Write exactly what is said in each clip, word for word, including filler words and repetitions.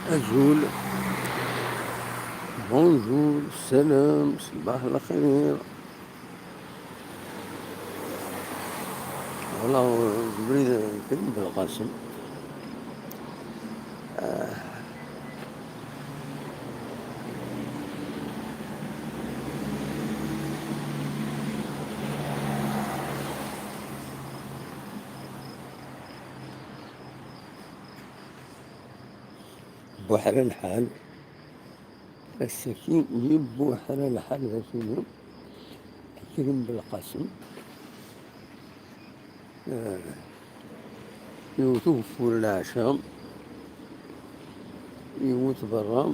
Azul. Bonjour, salam, صباح الخير. Voilà, euh, Belqasem. Buḥra lḥal. Ass-agi yebbuḥra lḥal d akini. Krim Belqasem. Ah, yewwet ugeffur leɛca. Yewwet berra.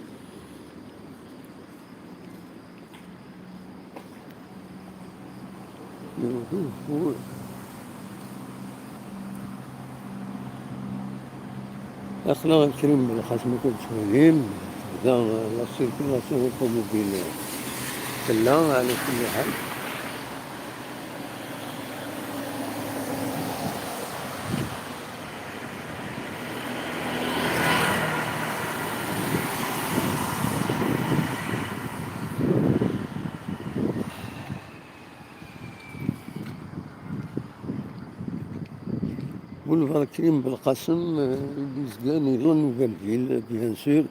Aql-aɣ Krim Belqasem akken tettwalim, tebda la circulation automobile tella, ɛla kulli ḥal. Boulevard Krim Belqasem, euh, i d-yezgan iḍ n Ugambil, bien sûr,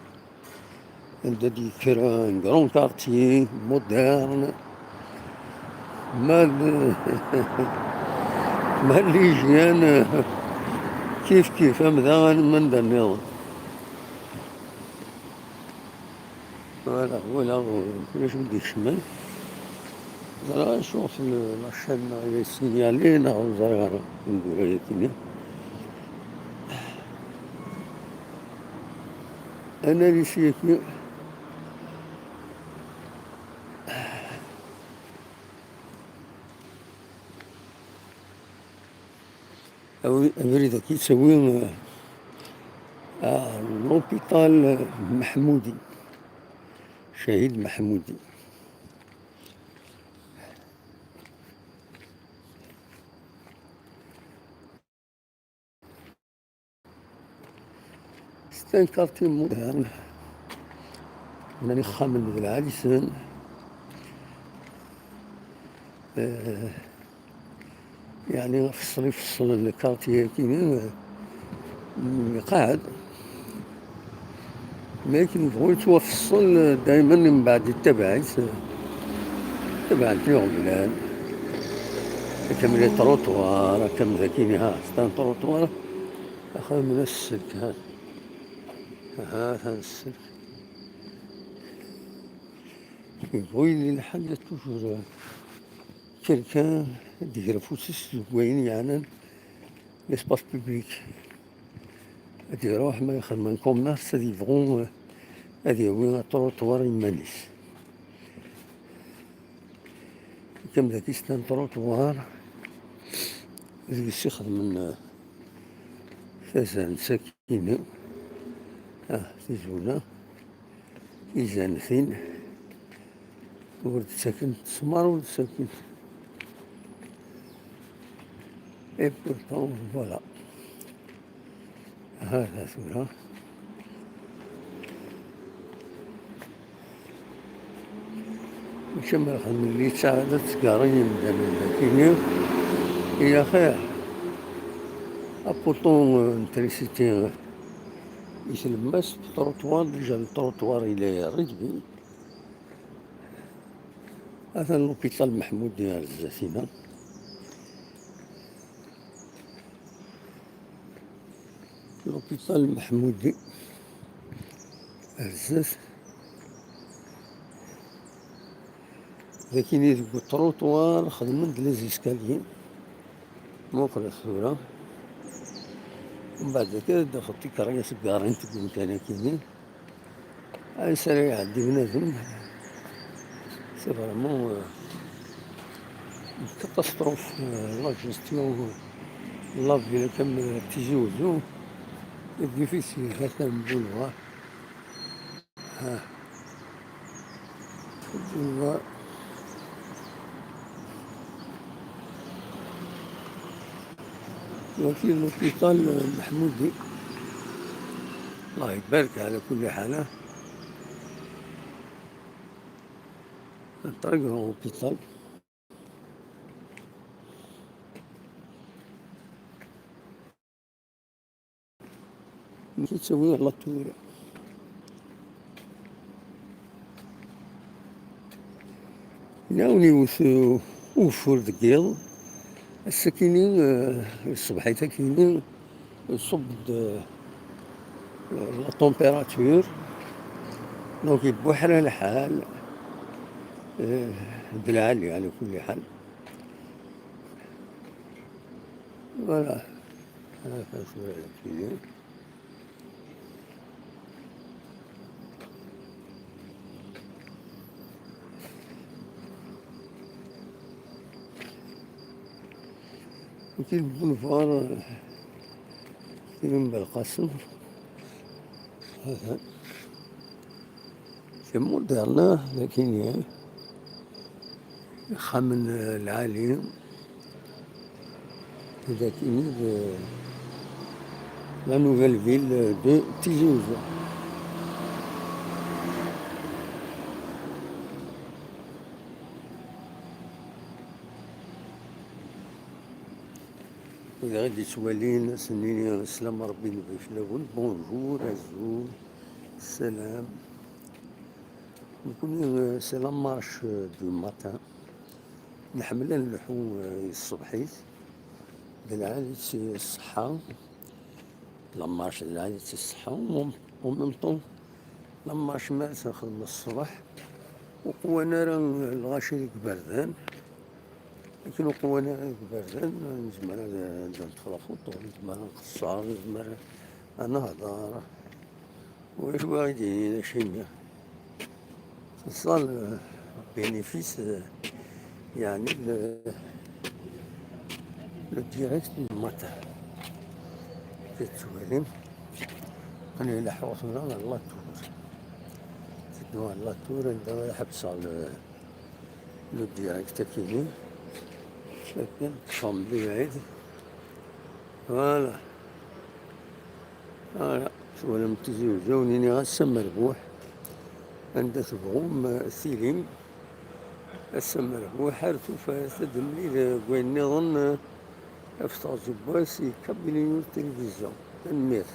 anda d-yekker un grand quartier moderne, ma d, ma d l'hygiène, kif kif, am da, am anda nniḍen. Voilà, voilà, ulac wi d-ikecmen. Ẓriɣ acu ɣef la chaîne neɣ la signalé neɣ ur ẓriɣ ara tineggura-agi-nni. Analyse-agi. Awi-, abrid-agi yettawi, euh, à l'hôpital Mahmoudi, Chahid Mahmoudi. C'est un quartier moderne. Nnan ixxamen d lɛali-sen. Euh, يعني فصل يفصل الكارتي كيما يقعد، لكن بغيت وفصل دائما من بعد يتبع، يتبع الجيران. كم لي تروتوار، كم ذاكيني، ها، ستان تروتوار. أخذ من السلك، ها. ها، ها السلك. بغي لي الحاجة توجور. Quelqu'un ad d-iger afus-is deg wayen yeɛnan l'espace public. Ad iruḥ ma ixdem un commerce, ad yebɣu, eh, ad yawi aṭruṭwar i yiman-is. Comme dagi c'est un trottoir, deg-s i xedmen, eh, tazant sakkin. Ah, tizuna. Tizantin ur d-ttakent ttmer, ur d-ttakent. Et pourtant, voilà. Hada tura. Mačči am lxedm-nni ttaɛad ad tgarin yemdanen dagi. I axir. Apuṭu n trisiti i tlemmast, trottoir, déjà le trottoir il est réduit. Atan l'hôpital Mahmoudi ar zdat-ina. L'hôpital Mahmoudi ar zdat. Dagi deg utrottoir xedmen-d les escaliers. Muqlet tura. Mbeɛd akka ad d-tafeḍ tikeryas ggarint deg umkan-agi-nni. Ansa ara iɛeddi bnadem? C'est vraiment, euh, une catastrophe, euh, la gestion de la ville, comme, euh, Tizi Ouzou, est difficile, c'est un boulevard. Ah. Boulevard. Waki l'hôpital, euh, Mahmoudi. الله يبارك على كل حال. Un très grand hôpital. Yettawi ɣer la tour. Yella win yewwet, uh, ugeffur deg yiḍ. Ass-akini, uh, ṣṣbeḥ-it akini, iṣubb-d, uh, la température. Donc, yebbuḥra lḥal, uh, d lɛali, ɛla kulli ḥal. Voilà. Wagi le boulevard, euh, Ibn Belqasem. C'est moderne, hein, لكن, hein. Ixxamen, euh, lɛali. Dagi, euh, la nouvelle ville de Tizi Ouzou. Wid i ɣ-d-yettwalin, ad sen-nini sslam Ṛebbi n baba fell-awen. Bonjour, azul, salam. Nekkni, euh, c'est la marche, euh, du matin. Nḥemmel ad nleḥḥu, eh, ṣṣbeḥ-it. D lɛali-tt i ṣṣeḥḥa. La marche d lɛali-tt i ṣṣeḥḥa. En même temps, la marche mi ara tt-nexdem ṣṣbeḥ, ur qwan ara lɣaci deg iberdan. Akken ur qwan ara deg iberdan, nezmer ad, ad neṭṭef la photo, nezmer ad nqeṣṣer, nezmer ad nehder. Ulac wi ɣ-d-yinin acimi. C'est ça le bénéfice, euh, يعني le, le direct du matin. Tettwalim, aql-i leḥḥuɣ tura ɣer la tour. Teddu ɣer la tour, anda ara ḥebseɣ le, le direct akini. Akken ṭṭfeɣ mebɛid. Voilà. Voilà, twalam Tizi Uzzu, nini ass amerbuḥ. Anda tebɣum, eh, tilim. Ass amerbuḥ, ar tufat, ad d-nemlil, eh, deg wayen nniḍen, eh, ɣef tɣezzubbas i Kabylie News Télévision. Tanemmirt.